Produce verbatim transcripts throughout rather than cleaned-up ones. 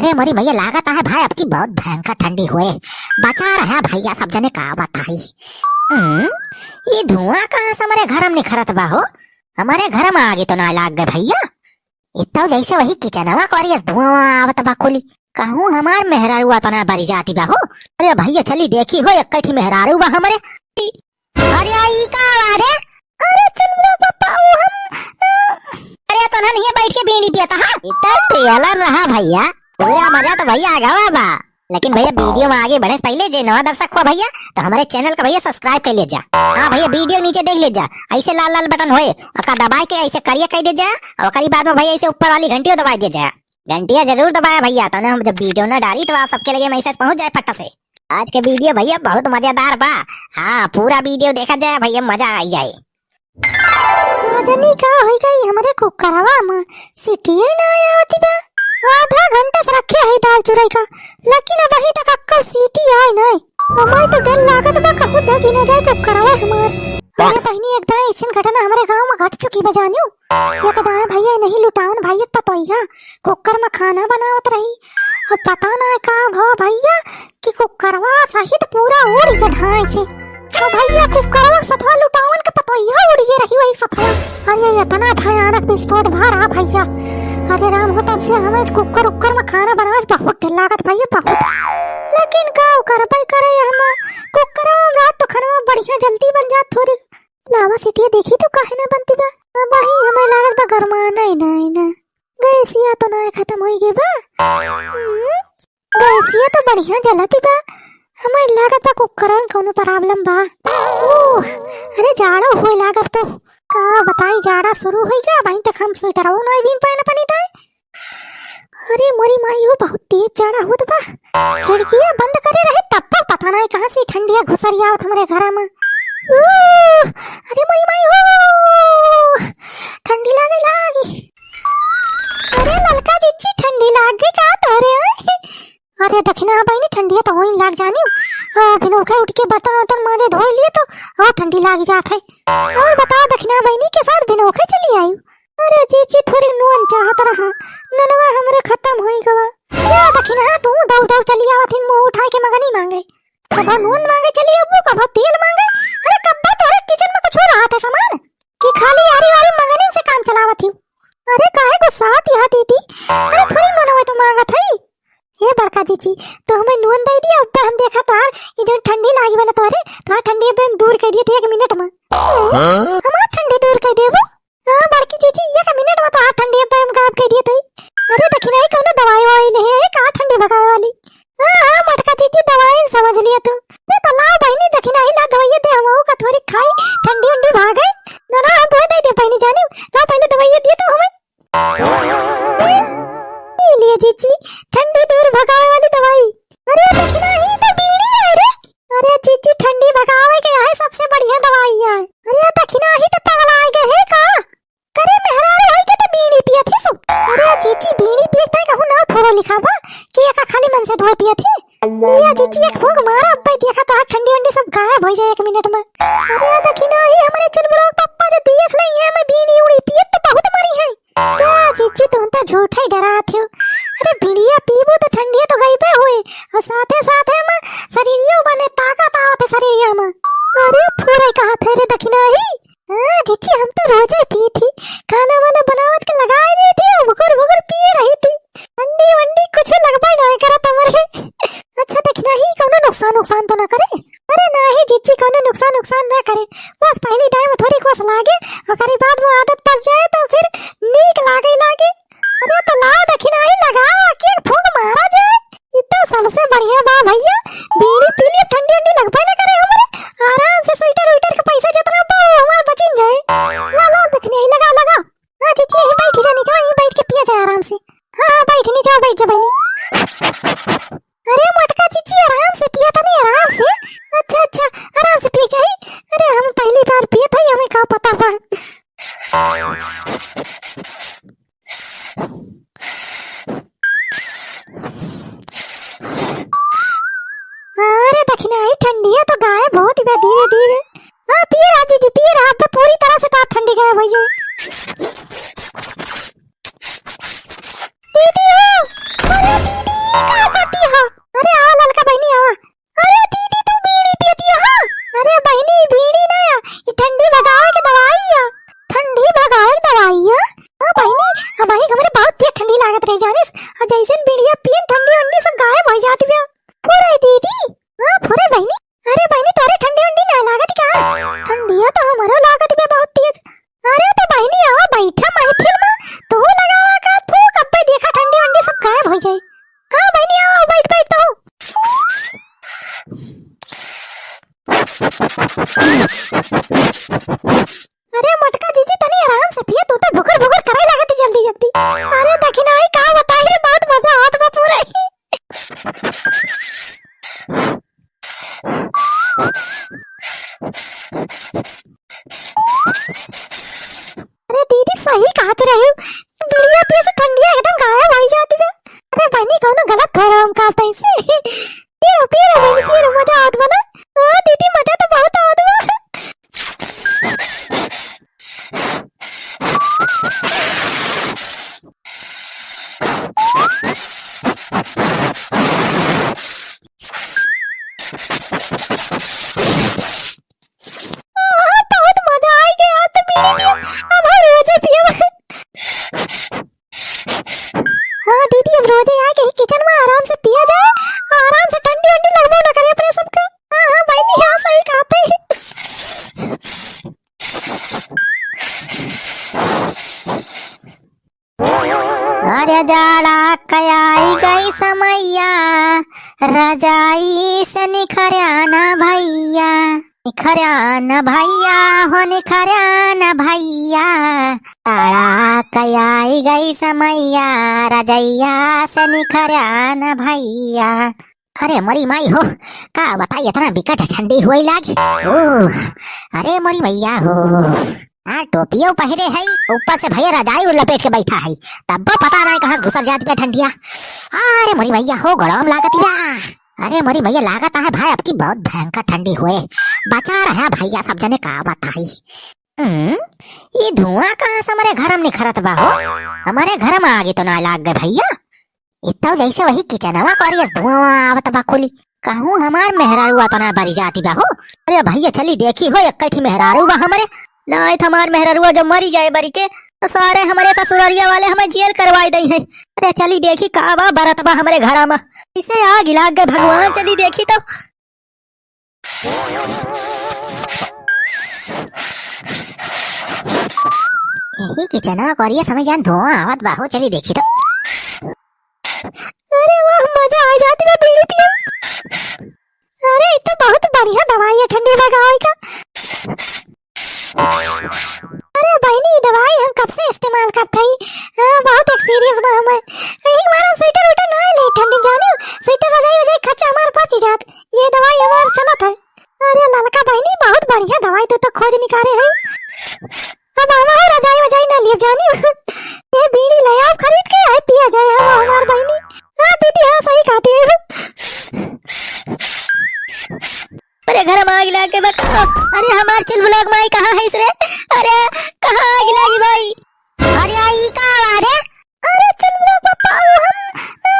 ए मोरी मैया, लागत है भाई, अब की बहुत भयंकर ठंडी हुए। बचा रहा भैया सब जने, का बताई। हम्म, ई धुआं कहाँ से हमरे घर में निखरत बा हो? हमरे घर में आगी तो ना लाग गए भैया। इतना जैसे वही किचनवा करियस धुआं आवत बा कुली। कहूँ हमार मेहरारुआ तो ना बरी जाती बा हो। अरे भैया चली देखी हो, एक ठी मेहरारू बा हमरे। अरे ई का बा रे? अरे चुलबुला पप्पा, ऊ हम, अ, अरे तो ना नहीं बैठ के बीड़ी पियता हा। इधर तेलर रहा भैया, पूरा मजा तो भैया आ गवा बा। लेकिन भैया वीडियो में आगे बढ़े से पहले जे नवा दर्शक हुआ भैया, तो हमारे चैनल का भैया सब्सक्राइब कर ले जा। हाँ भैया, वीडियो नीचे देख ले जा, ऐसे लाल लाल बटन होए, ओका दबाए के ऐसे करिया कर दे जा, और ओकरी बाद में भैया ऐसे ऊपर वाली घंटियों दबाए दे जा। घंटिया जरूर दबाया भैया, तने हम जब वीडियो ना डाली तो आप सबके लगे मैसेज पहुंच जाए फट से। आज के वीडियो भैया बहुत मजेदार बा। हाँ, पूरा वीडियो देखा जाए भैया, मजा आई जाए। का जानी का होई गई हमरे कुकरवा में, सीटी ही ना आवती बा। आधा घंटा से रखे है दाल चुराई का, लेकिन अबहीं तक अक्कल सीटी आई नहीं। हमारे तो डर लागत बा, कहूँ दगी ना जाए कुकरवा हमार। अरे बहिनी, एक दाई ऐसन घटना हमरे गांव में घट चुकी बा जानियो। एक दाई भैया नहीं लुटावन भाई एक पतोहिया कुकर में खाना बनावत रही। अब पता ना का भवा भैया कि कुकरवा सहित पूरा उड़ के ढाई से। तो भैया कुकरवा के सथवा लुटावन के पतोहिया उड़ गए रही वही सथवा। अरे इतना भयानक विस्फोट भा रहा भैया। अरे राम हो, तब से हमें कुकर उकर में खाना बनावे से बहुत डर लागत भैया, बहुत। लेकिन का करबे करे हम कुकरवा में रात तो खाना बढ़िया जल्दी बन जात थोड़ी। लावा सीटिया देखी तो काहे ना बनती बा। अब वही हमें लागत बा गरमा नहीं, नहीं ना। गैसिया तो ना खत्म होई गई बा। हम्म, गैसिया तो बढ़िया जलती बा। हमें लागत बा कुकर में कौनो प्रॉब्लम बा। ओह, अरे जाड़ो होए लागत तो। का बताई, जाड़ा शुरू होई गया, अबहीं तक हम स्वेटरवा ना बीन पाए ना पनी ताई। अरे मोरी माई हो, बहुत तेज जाड़ा होत बा। खिड़किया बंद करे रहे तब पर पता नहीं कहाँ से ठंडिया घुसरी आवत हमरे घर में। ऊ, अरे मोरी माई हो, ठंडी लागे लागी। अरे ललका जिज्जी, ठंडी लाग गई का तोरे? अरे दखिना बहिनी, ठंडिया तो होई लाग जानी। आ, बिनौखे उठ के बर्तन वर्तन माजे धोई लिए तो और ठंडी लाग जात है। और बताओ दखिना बहिनी के साथ बिनौखे चली आई। अरे जीजी, थोड़ी नून चाहत रहा, नूनवा हमरे खत्म होई गवा। या दखिना, तू दौड़ दौड़ चली आवत हिन, मुंह उठाए के मगनी मांगे। कबो नून मांगे चली अबू, कबो तेल मांगे। अरे कब्बा तोरे किचन में कुछ हो रहा था सामान कि खाली आरी वारी मंगनी से काम चलावत ही? अरे काहे गुस्सात यहाँ दीदी? अरे थोड़ी नूनवा तो मांगत है। ए बड़का जीजी, तो हमें नून दे दिया, अब हम देखा तार, ये जो ठंडी लागी बा ना तोरे, तो ठंडी अब हम दूर कर दिए थे एक मिनट में। हाँ? हमार ठंडी दूर कर देबो? हाँ, बड़की जीजी, एक मिनट में तो हाथ ठंडी एकदम गायब कर दिए थे। अरे, दखिना ही कौनो दवाई ववाई ले है, का ठंडी भगावे वाली? हाँ, हाँ, मोटका जीजी, दवाई समझ लिया तू। अरे, तो लाओ बहिनी, दखिना ही ला, दवाई दे, हम का थोड़ी खाई, ठंडी उंडी भागे। ना, ना, हम दवाई दे दे बहिनी जानी, लाओ पहले दवाई दे तो हमें। ये लिए जीजी, ठंडी दूर भगावे वाली दवाई। अरे, दखिना ही तो बीड़ी है रे। अरे जीजी, ठंडी भगावे के यही सबसे बढ़िया दवाई है। अरे दखिना ही तो पगला गए है का? करे मेहरारू होई के तो बीड़ी पियत ही सु। अरे जीजी, बीड़ी पियत है कहूँ ना थोड़ो लिखा बा कि एका खाली मन से धोए पियत ही। लिया जीजी, एक फूंक मारा, अब्बे देखा तो ठंडी वंडी सब गायब हो जाए एक मिनट में। अरे दखिना ही हमरे चुलबुला पप्पा जो देख ले ये मैं बीड़ी उड़ी पियत तो बहुत मरी है। का जीजी, तुम तो झूठा ही डरात हो। अरे बीड़िया पीबू तो ठंडिया तो गईबे हुए, और साथे साथे में शरीरियो बने, ताकत आवत है शरीरिया में। अरे फूरे कहा थे रे दखिना ही। हाँ जीजी, हम तो रोजे पी थी, खाना वाना बनावत के लगा रही थी, और भुकुर भुकुर पिए रही थी। ठंडी वंडी कुछ लगबे ना करत हमरे। अच्छा दखिना ही, कौनो नुकसान नुकसान तो ना करे? अरे नाही जीजी, कौनो नुकसान नुकसान ना करे, बस पहली टाइम थोड़ी कोस लागे, ओकरी बाद वो आदत पड़ जाए तो फिर नीक लागे लागे। अरे तो लाओ दखिना ही लगाओ, आके एक फूंक मारा जाए। ये तो सबसे बढ़िया बा भैया, बीड़ी पी लिए, ठंडी उंडी लगबे ना करे हमरे, आराम से स्वेटर उइटर के पैसा जितना बा वो हमार बचिन जाए। ला ला दखिना ही लगा लगा। हाँ जीजी, यहीं बैठ जा नीचे, यहीं बैठ के पिया जाए आराम से। हाँ हाँ, बैठ नीचे, बैठ जा बहिनी। अरे मोटका जीजी, आराम से पिया तनी, आराम से। अच्छा अच्छा, आराम से पिए चाही। अरे हम पहली बार पिए थे, हमें का पता बा। अरे दखिना ही ठंडिया तो गायब होत बा धीरे धीरे। हाँ पिए रहा जीजी, पिए रहा, अब तो पूरी तरह से तो ठंडी गायब हो जाए। दीदी हो, अरे दीदी, अरे मोटका जीजी, तनी आराम से पिया, तू तो भुकुर भुकुर करे लागत जल्दी जल्दी। अरे दखिनाई का बताई रे, बहुत मजा आवत बा पूरा। अरे दीदी, सही कहत रही, बीड़िया पिए से ठंडिया एकदम गायब होइ जाती है। अरे बहिनी, कौनो गलत धरम का तैसे। पियो, पियो रे बहिनी, पियो रे, मजा आवत बा ना। ओ दीदी, मजा तो बहुत आवत बा। आहा, बहुत मजा आइ गया, तो बीड़ी पियो, अब हम रोजे पियो। हाँ दीदी, अब रोजे आके ही किचन में आराम से पिया जाए, आराम से, ठंडी उंडी लगबो ना करे अपने सबका। हाँ, हाँ, बहिनी, हाँ, सही कहत है। अरे जाड़ा कयाई गई समैया, रजाई से निखर्या न भैया। निखर्या न भैया हो, निखर्या न भैया, ताड़ा कयाई गई समैया, रजैया से निखर्या न भैया। अरे मोरी माई हो, का बताई, इतना बिकट ठंडी हुई लागी। ओह, अरे मोरी मैया हो, आ टोपियो पहिरे है, ऊपर से भैया रजाई लपेट के बैठा है, तब पता नहीं कहाँ से घुसर जाती है ठंडिया। अरे मोरी मैया हो, गरम लागत बा। अरे मोरी मैया, लागत है भाई, अब की बहुत भयंकर ठंडी हुए। बचा रहा भैया सब जने, का बताई। हम्म, ये धुआं कहाँ से हमारे घर में निखरत बा हो? हमारे घर में आगी तो ना लाग गए भैया। इतना जैसे वही किचनवा करियस धुआं आवत बा कुली। कहूँ हमार मेहरारू अतना बरी जाती बा हो। अरे भैया चली देखी हो, एक ठी मेहरारू बा हमरे। नाहीं त हमार मेहरारू जब मरी जाए बरी के, तो सारे हमरे ससुररिया वाले हमें जेल करवाई दई है। अरे चली देखी का बा बरत बा हमरे घरा में। इसे आग लाग गए भगवान, चली देखी तो। यही किचनवा करिया समय जान धुआं आवत बा हो, चली देखी तो। अरे वाह, मजा आ जाती बा बीड़ी पिए। अरे, ई तो बहुत बढ़िया दवाई है ठंडी भगावे का। अरे बहिनी, ई दवाई हम कब से इस्तेमाल करत हई। हाँ, बहुत experience बा हमें। एक बार हम sweater वुटर ना ले ठंडी में जाने, sweater रजाई वजाई खर्चा हमार बच जात। ये दवाई हमार चलत है। अरे ललका बहिनी, बहुत बढ़िया दवाई तू तो खोज निकाले है। अब हम और रजाई वजाई ना लिए जानी। ये बीड़ी ले आओ खरीद के, आई पिया जाए हम हमार बहिनी। हाँ दीदी, हाँ सही कहती है। अरे घर में आग लाग के बता। अरे हमार चिलबुलाक माई कहाँ है रे? अरे कहाँ आग लागी भाई? अरे ई का आवा रे? अरे चिलबुलाक पापा, ओ हम, अ,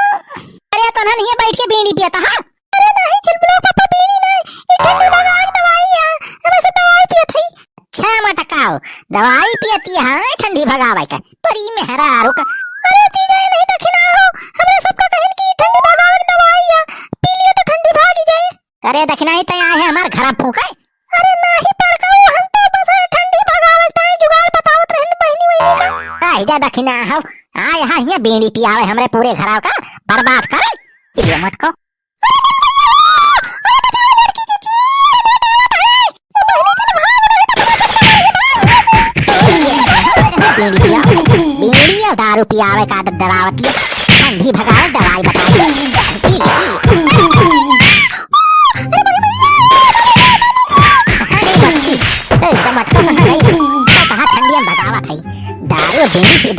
अरे तो ना नहीं बैठ के बीड़ी पियत हा। अरे नहीं चिलबुलाक पापा, बीड़ी नहीं, ई ठंडी भगावे के दवाई है। अब ऐसे दवाई पियत हई। अच्छा मटकाओ, दवाई पियती है ठंडी भगावे के। पर ई मेहरारू का। अरे जीजा, ये नहीं दखिना हो, हमरा सबका कहिन कि ठंडी भगावे के दवाई है, पी लिए तो ठंडी भागी जाए। अरे दखिना ही तय आए है हमार घर फूके। अरे नाही बड़काऊ, हम तो बस ये ठंडी भगावे ताई जुगाड़ बतावत रहन बहिनी वहिनी का। आई जा दखिना हो, आए हा हियां बीड़ी पियावे हमरे पूरे घराव का, बर्बाद करे। ये मटको। बीड़ी पिया, बीड़ी और दारू पियावे का आदत डरावती है। ठंडी भगावे दवाई बताई। ई ले, ई ले। अरे बच्ची, तो चमटको कहाँ गई? तो कहाँ ठंडी में भगावत है? दारू बीड़ी पी